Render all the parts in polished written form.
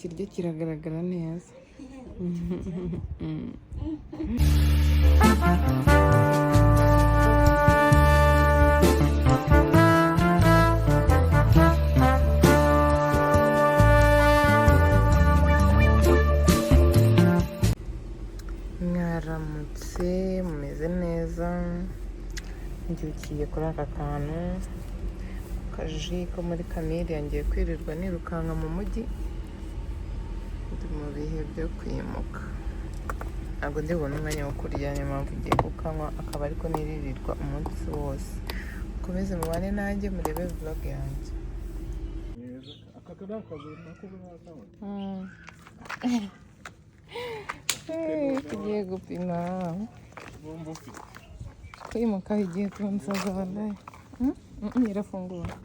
Ikiryo kiragaragara neza. Mwaramutse mumeze neza? Mbyukiye kuri aka kantu kaji ko muri Kamili. Ngiye kwirirwa nirukanka mu mujyi, ndi mu bihe byo kwimuka, ntabwo ndi bubone umwanya wo kurya, niyo mpamvu ngiye kukanywa akaba ariko niririrwa umunsi wose. Mukomeze mubane nanjye murebe vlog yanjye. Aka ni akazu nako nakabona. Tugiye gupima. Bumva ufite Kwimuka igiye kunsaza wallahi. Irafungura,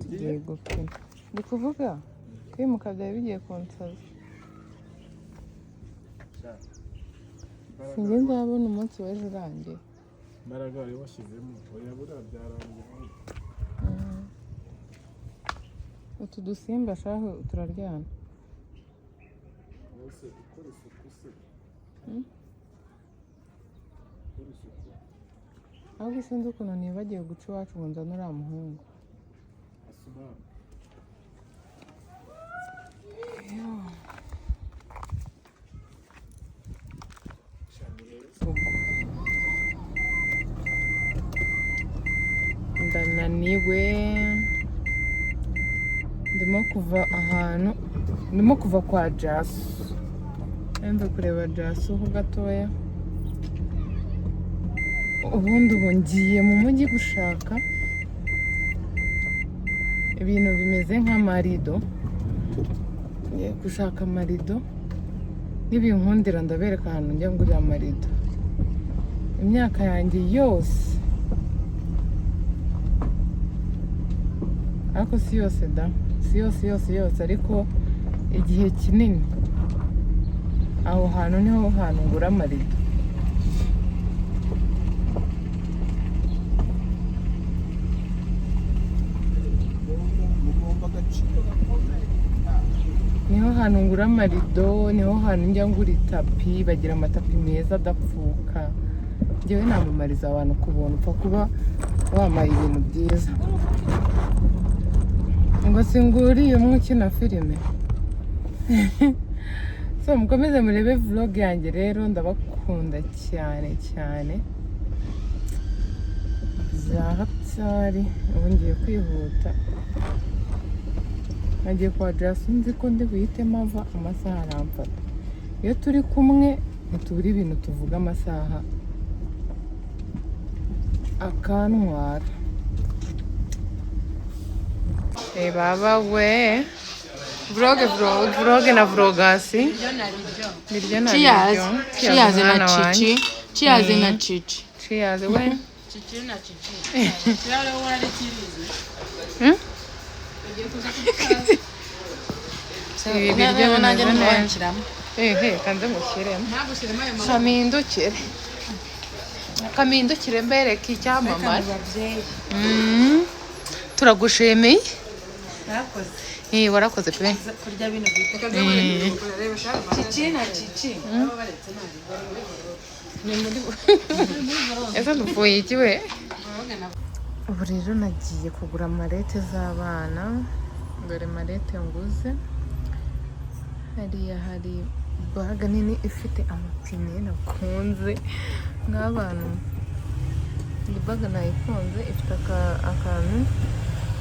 tugiye gupima. Ndi kuvuga kwimuka byari bigiye kunsaza. Sinjye nzabona umunsi w'ejo urangiye. Imbaraga wari washyizemo, oya, buriya byarangiye. Utu dusimba shahu turaryana. Bose gukora isuku se? Gukora isuku. Ahubwo sinzi ukuntu nibagiwe guca iwacu ngo nzane uriya muhungu. Asumani. Ndananiwe, ndimo kuva ahantu, ndimo kuva kwa Jasu, mve kureba Jasu ho gatoya. Ubundi ubu ngiye mu mujyi gushaka ibintu bimeze nk'amarido. Ngiye gushaka amarido, nibinkundira ndabereka ahantu njya ngurira amarido. Imyaka yanjye yose, ariko si yose da, si yose yose yose, ariko igihe kinini aho hantu niho hantu ngura amarido. Mugomba agaciro gakomeye. Niho hantu ngura amarido, niho hantu njya ngura itapi. Bagira amatapi meza adapfuka. Njyewe namamariza abantu ku buntu, upfa kuba wambaye ibintu byiza. Ngo singuriye umwe ukina filime. So mukomeze murebe vlog yanjye rero, ndabakunda cyane cyane bya hatari. Ubu ngiye kwihuta, nagiye kwa Jasu, nzi ko ndi buhitemo ava, amasaha aramfata. Iyo turi kumwe ntitubura ibintu tuvuga, amasaha akantwara. Baba we, vlog, vlog, vlog na vlogasi, niryo na Cheers. Niryo. Cheers na Mwana wanjye. Chichi. Cheers na Chichi. Cheers we. Chichi na Chichi. Hmm? Ibi biryo nanjye bimeze neza. ntiwanshyiramo. Ehe, kanze mushyiremo. Kamindukire, kamindukire mbereke icyamamare. Turagushimiye. Mwakoze. Eh, warakoze pe. Kurya bino bita Chichi na Chichi. Ese dupfuye iki we? Ubu rero nagiye kugura marete z'abana. Dore marete nguze. Hariya hari bag nini ifite amapine nakunze nk'abantu. Iyi bag nayikunze, ifite akantu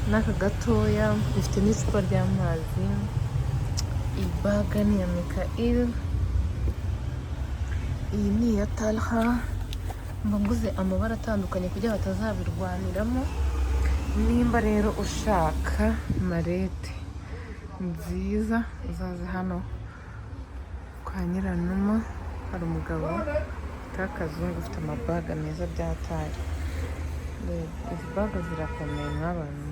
n'aka gatoya, ifite n'icupa ry'amazi. Iyi bag ni iya Mikael, iyi ni iya Talha. Mba nguze amabara atandukanye kugira batazabirwaniramo. Nimba rero ushaka marete nziza, uzaze hano kwa Nyiranuma, hari umugabo ufite akazungu ufite amabaga meza byatari. Izi baga zirakomeye nk'abantu.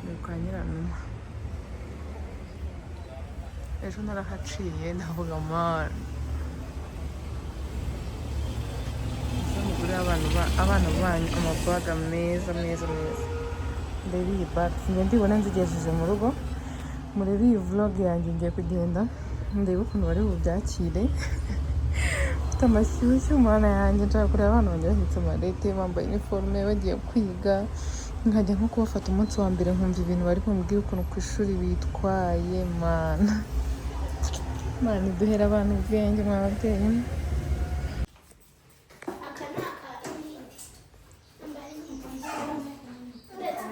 Ni kwa Nyiranuma, ejo narahaciye ndavuga: "Mana, mugurire abana banyu amabaga meza meza meza." Ndebe iyi bag, sinjya ndibona nzigejeje mu rugo. Murebe iyi vlog yanjye, ngiye kugenda ndebe ukuntu bari bubyakire. Mfite amashyushyu, Mana yanjye. Nshaka kureba abana banjye bahetse amarete, bambaye iniforume, bagiye kwiga, nkajya nko kubafata umunsi wa mbere, nkumva ibintu bari bumbwire, ukuntu ku ishuri bitwaye. Mana, Mana, iduhera abantu ubwenge, mwa babyeyi. Aka ni aka ibindi. Ndetse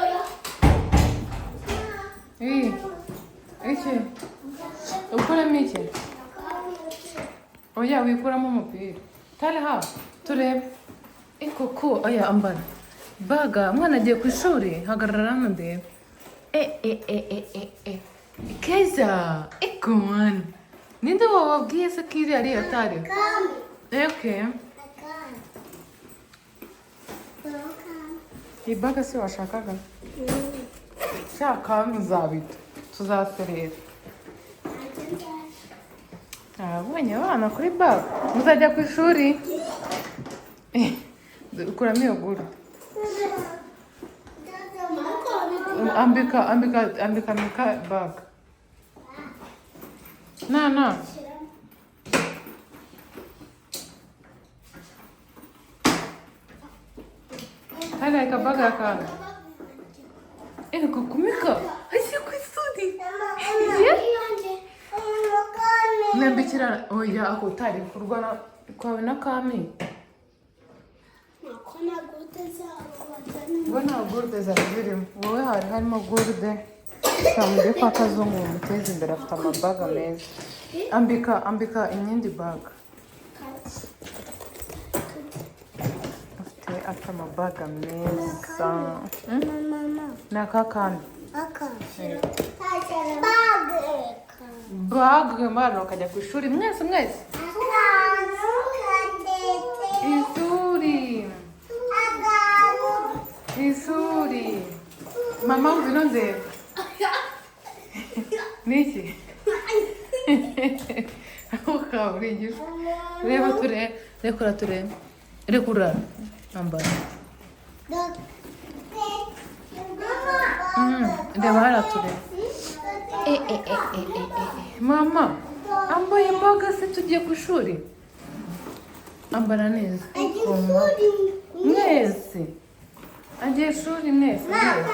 oya. Iki ukuramo iki? Oya, wikuramo umupira. Tari ha turebe ikoko. Oya, ambara baga, umwana agiye ku ishuri. Hagarara hano ndebe. E e e e e e, Keza, eko mwana, ninde wababwiye se ko iri ari atari? Kami. Okay. Akami. Akami. Iyi baga si washakaga? Shaka muzabita tuzaserera. Abonye abana kuri baga, muzajya ku ishuri. Ukuramo iyo guru. Ambika, ambika, ambika Mika baga na na. Hariya akabaga akantu. Ego kumika agiye ku ishuri. Nambikira. Oya, ako utari kurwana kwawe na Kami. Ubwo nta gourde zari zirimo, wowe hari harimo gourde. Mujye kwa Kazungu mumuteze imbere, afite amabaga meza. Ambika, ambika imyenda baga. Afite amabaga meza. Ni aka Kami. Baga abana bakajya ku ishuri mwese mwese. Ishuri, ishuri. Mama, ngwino ndebe niki aho ukaba uri. Reba turebe, rekura turebe, rekura, ambara. Reba hariya turebe. E e e e e e, mama ambaye baga se, tugiye ku ishuri. Ambara neza. Mwese agiye ishuri, mwese mwese.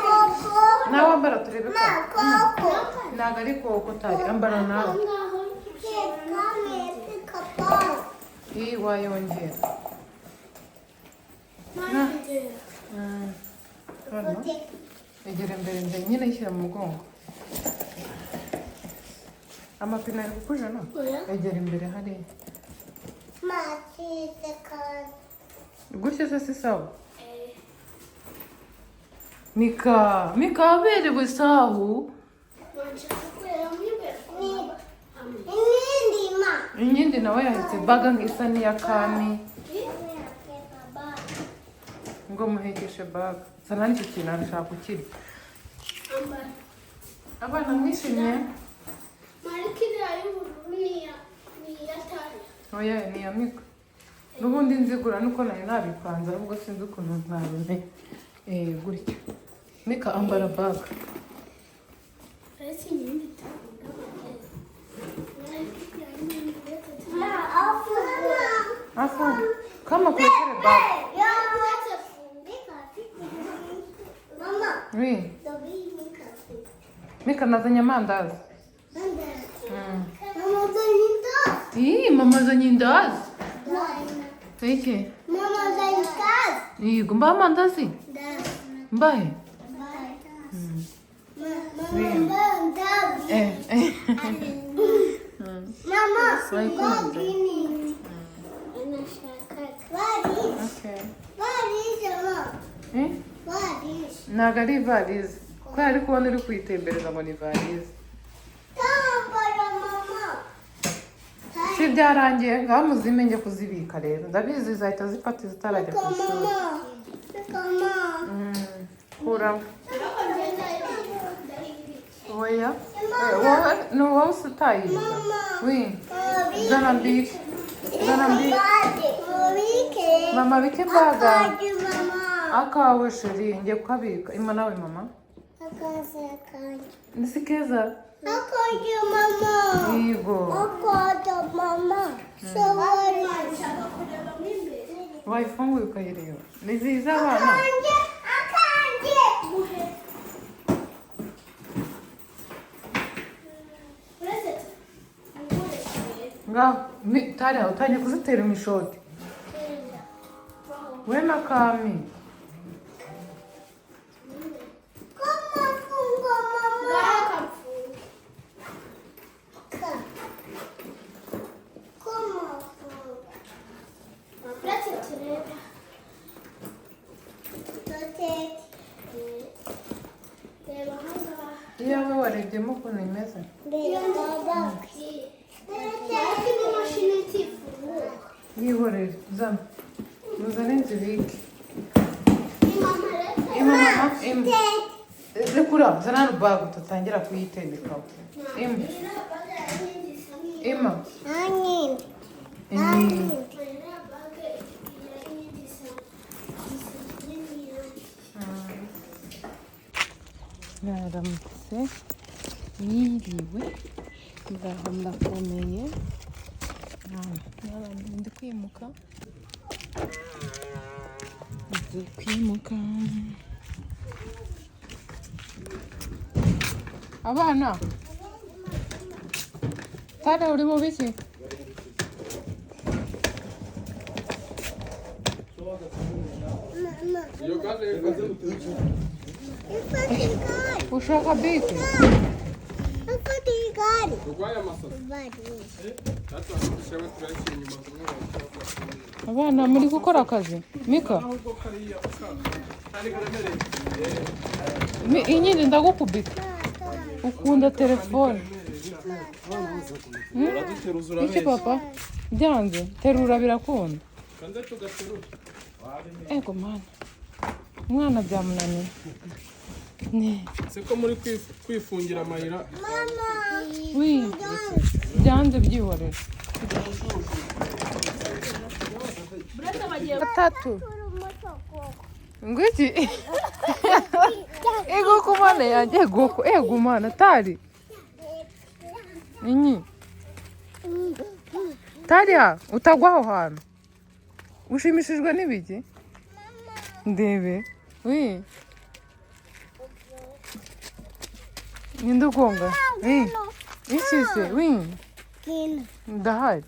Nawe ambara turebe ko ntabwo ari koko. Utari ambara nawe. Iyi wayongera. Hano egera imbere imbere nyine, ishyira mu mugongo. Amapine ari kukujana. Egera imbere hariya gutya se si sawa? Mika, Mika aberewe sahu. Inyindi nawe yahetse baga isa n'iya Kami ngo muhekeshe baga. Sana n'icyo kintu arashaka kukirya. Abana mwishimye. Oya, ni iya Mika n'ubundi nzigura nuko nari nabipanze, ahubwo sinzi ukuntu ntabimenye. Gutya Mika ambara baga. Afu kama kuletere baga. Oui. Mika nazanye amandazi. Ih, mama azanye indazi. Iki? Yego, mbahe amandazi? Mbahe? Eh, eh. Wayikunze? Okay. Eh? Ntabwo ari ivarize. Kubera ari kubona uri kuyitembereza ngo ni ivarize. Si byarangiye? Ngaho muzime njye kuzibika rero. Ndabizi zahita zifata zitarajya ku ishuri. Kuramo. Oya. Wowe ni wowe utayiga. Oui. Zana mbike. Zana mbike. Mama bike baga. Akawe chérie, ngiye kukabika. Ima nawe mama. Akazi kanjye. Ni keza. Akanjye mama. Yego. Akanjye mama. Sorry. Wayifunguye ukayireba. Ni nziza abana. Akanjye. Akanjye. Ngaho, Tariya utangiye kuzitera imishoti. We na Kami. Kama funga mama. Kama funga. Tote. Iyawe warebyemo ukuntu imeze. Yihorere, zana. Muzane nzibike. Ima mama, ima. Rekura, zana hano bag utatangira kuyitendekaho. Ima. Ima. Ima. Mwaramutse, mwiriwe, muraho murakomeye. Ndi kwimuka, ndi kwimuka. Abana, Tara uri mu biki? Ushaka bike? Abana muri gukora akazi? Mika? Inyindi ndagukubita. Ukunda telefone. Iki papa? Byanze, terura birakunda. Ego mana. Umwana byamunaniye. Siko muri kwifungira amayira. Wi, byanze byihorera. Atatu. Ngwiki. Ego kumana yanjye ego ego mana tari. Inyi. Tariya utagwa aho hantu. Ushimishijwe n'ibiki? Ndebe. Wi. Ninde ugonga? Wi. Iki se? Wi. Ndahari.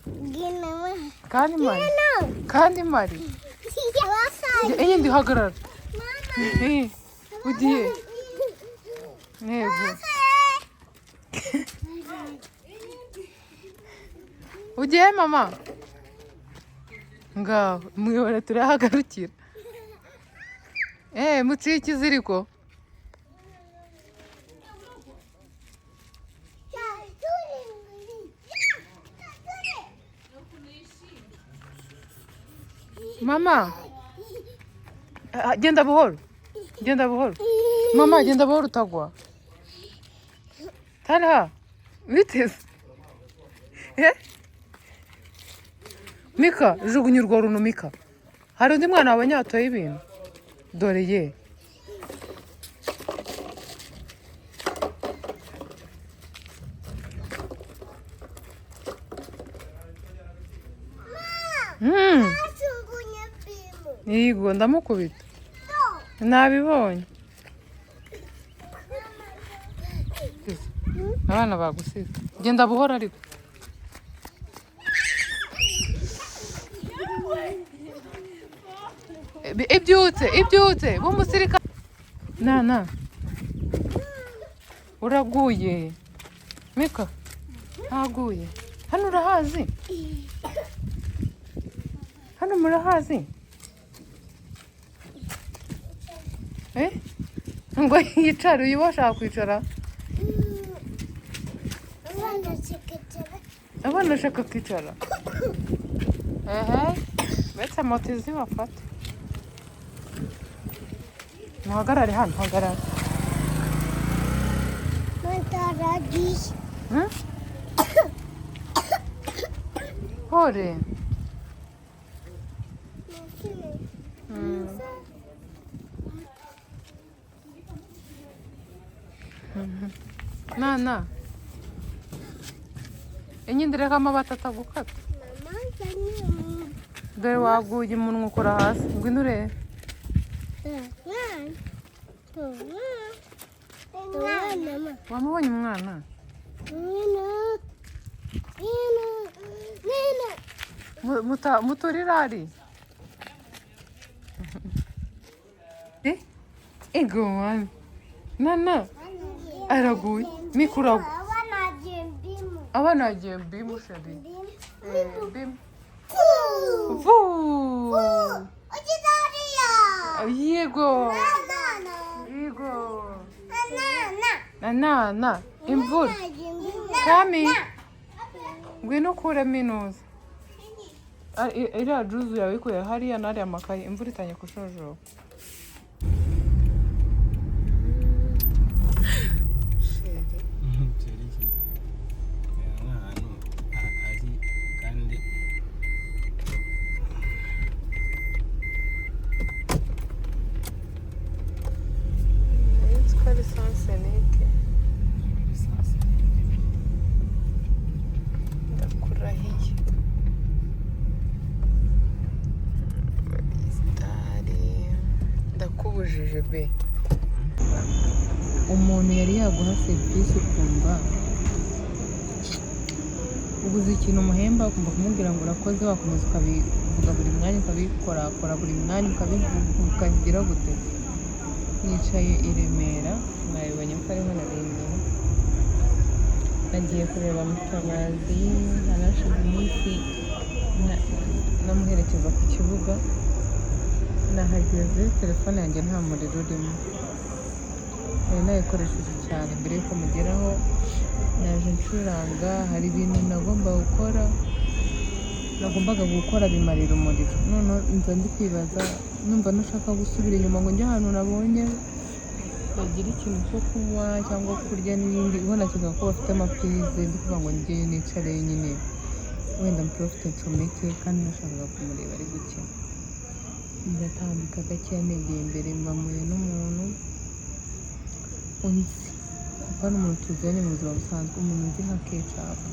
Kandi mari. Kandi mari. Enye ndihagarara. Ugiye. Yego. Ugiye mama? Ngaho mwihora turahagarukira. Muciye ikiziriko. Mama, genda buhoro. Genda buhoro. Mama, genda buhoro utagwa. Tara, biteze. Mika, jugunya urwo runtu Mika. Hari undi mwana wabonye watoye ibintu. Dore ye. Yego ndamukubita. Nabibonye. Abana bagusize. Genda buhoro ariko. Ibyutse, ibyutse, b'umusirikare. Nana. Uraguye. Mika. Ntaguye. Hano urahazi? Hano murahazi? Ngo yicare, uyu washaka kwicara. Abana bashaka kwicara. Uretse moto izibafata. Muhagarare hano, hagarara. Hore. Nana, inyendereko amabati atagukata. Mama nzanye. Dore waguye umunwa ukora hasi, ngwino urebe. Mama. Wamubonye umwana? Nina. Nina. Nina. Muturire ari. Eh? Ego mwana. Nana araguye. Mikuragwa. Abana jembimu. Abana bagiye bimu sheri. Bimu. Bimu. Ku. Vu. Ukidariya. Yego. Nana. Yego. Nana. Nana na imvura. Kami. Ngwino ukuremo inuza. Iriya juzu yawe ikuye hariya n'ariya makayi, imvura itangiye kushojoba. Sheri. Byerekeza ni ahantu ari kandi. Nzi ko ari sansenike. Lisansi. Ndakurahiye. Sitari. Ndakubujije be. Umuntu yari yaguha serivisi ukumva ubuze ikintu umuhemba, ukumva kumubwira ngo urakoze, wakomeza ukabivuga buri mwanya, ukabikorakora buri mwanya, ukabivuga ukagira gute. Nicaye i Remera, mwabibonye ko ariho narindi. Nagiye kureba Mutabazi, narashize iminsi namuherekeza ku kibuga. Nahageze telefone yanjye nta muriro urimo, nari nayikoresheje cyane mbere yuko mugeraho. Naje ncuranga, hari ibintu nagomba gukora, nagombaga gukora bimarira umuriro. Noneho nza ndi kwibaza, numva nashaka gusubira inyuma ngo njye ahantu nabonye bagira ikintu cyo kunywa cyangwa kurya n'ibindi, ubona kivuga ko bafite amapurize, ndi kuvuga ngo njye nicare nyine wenda mprofite ncomeke, kandi nashakaga kumureba ari gukina. Ndatambika gakeya negeye imbere, mbamuye n'umuntu unzi, kuko ari umuntu tuziranye mu buzima busanzwe, umuntu nzi nka Kecapu.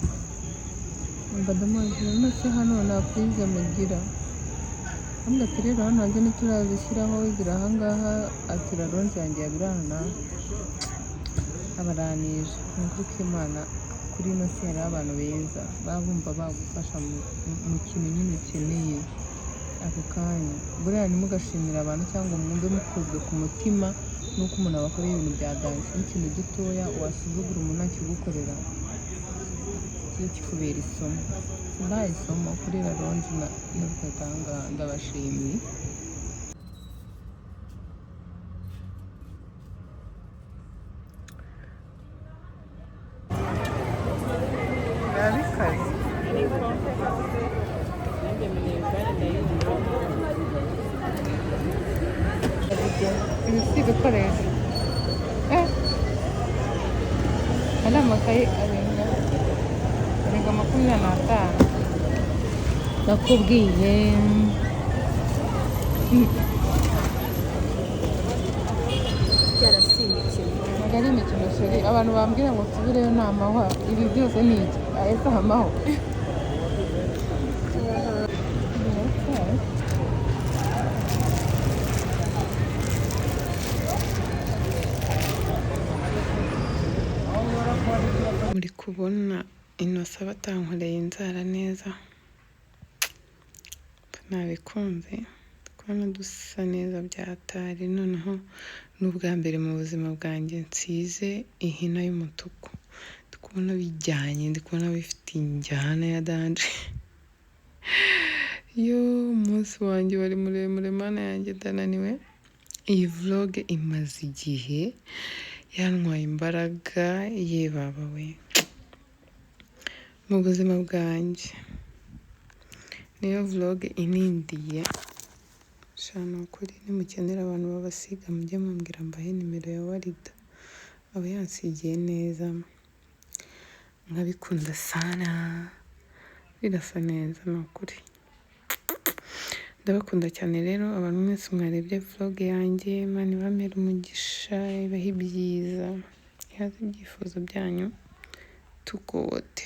Mba ndamubaza none se hano nta purize mugira? Ambwira ati rero hano hanze ntiturazishyiraho, ziri ahangaha. Ati raronje yanjye yabirana abaranije. Ni ukuri kw'Imana, kuri ino si hariho abantu beza baba bumva bagufasha mu kintu nyine ukeneye ako kanya. Buriya ntimugashimire abantu cyangwa mwumve mukozwe ku mutima n'uko umuntu abakoreye ibintu bya danje. N'ikintu gitoya wasuzugura umuntu akigukorera kijye kikubera isomo. Mbaye isomo kuri raronje n'urukweto ahangaha, ndabashimiye. Biba bikaze. Ibi si ibikoresho. Eh, aya ni amakaye arenga 25. Nakubwiye. Ntabwo ari imikino sheri, abantu bambwira ngo nsubireyo ni amahwa, ibi byose ni iki? Aya si amahwa. Okay. Muri kubona inosa batankoreye inzara neza, nabikunze kubona dusa neza bya atari. Noneho ni ubwa mbere mu buzima bwanjye nsize ihina y'umutuku, ndi kubona bijyanye, ndi kubona bifite injyana ya danger. Yo, umunsi wanjye wari muremure, mana yanjye ndananiwe. Iyi vlog imaze igihe yantwaye imbaraga, ye baba we, mu buzima bwanjye niyo vlog inindiye. Sha ni ukuri nimukenera abantu babasiga mujye mumbwira mbahe nimero ya Warida, aba yansigiye neza nkabikunda sana, birasa neza ni ukuri. Ndabakunda cyane rero abantu mwese mwarebye vlog yanjye, Imana ibamere umugisha, ibahe ibyiza, Ihaze ibyifuzo byanyu, tugote.